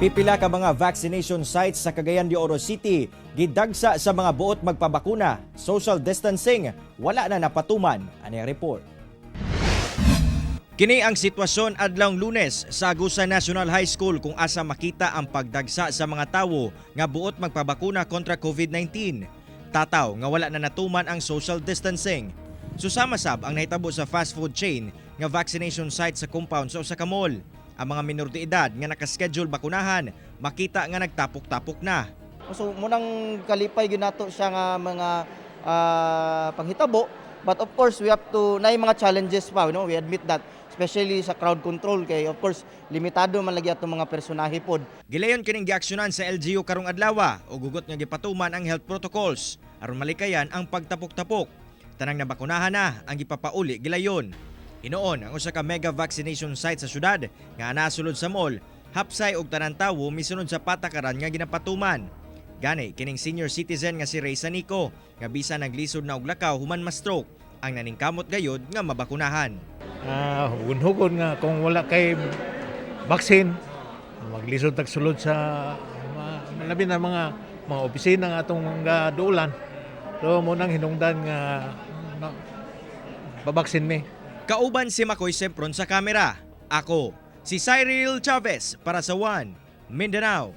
Pipila ka mga vaccination sites sa Cagayan de Oro City gidagsa sa mga buot magpabakuna. Social distancing wala na napatuman, ani ang report. Kini ang sitwasyon adlawng Lunes sa Agusan National High School kung asa makita ang pagdagsa sa mga tawo nga buot magpabakuna kontra COVID-19. Tataw nga wala na natuman ang social distancing. Susama sab ang nahitabo sa fast food chain nga vaccination site sa compound sa usa ka mall. Ang mga minor de edad nga nakaschedule bakunahan makita nga nagtapok-tapok na. So mao nang kalipay gyud nato siya nga mga panghitabo, but of course we have to naay mga challenges pa, no? We admit that, especially sa crowd control, kay of course limitado man lagi atong mga personahe pod. Gilayon kining giaksyonan sa LGU karong adlaw ug hugot nga gipatuman ang health protocols aron malikayan ang pagtapok-tapok. Tanang nabakunahan na ang gipapauli gilayon. Hinuon ang usa ka mega vaccination site sa syudad nga nasulod sa mall, hapsay og tanan tawo misunod sa patakaran nga ginapatuman. Gani kining senior citizen nga si Ray Sanico nga bisan naglisod na og lakaw human ma-stroke ang naningkamot gayod nga mabakunahan. Hugon-hugon nga kung wala kay vaccine, maglisod tag sulod sa labi na mga opisina nga atong mga duulan. So mao nang hinungdan nga babaksin mi. Kauban si Makoy Sempron sa kamera. Ako, si Cyril Chavez para sa One Mindanao.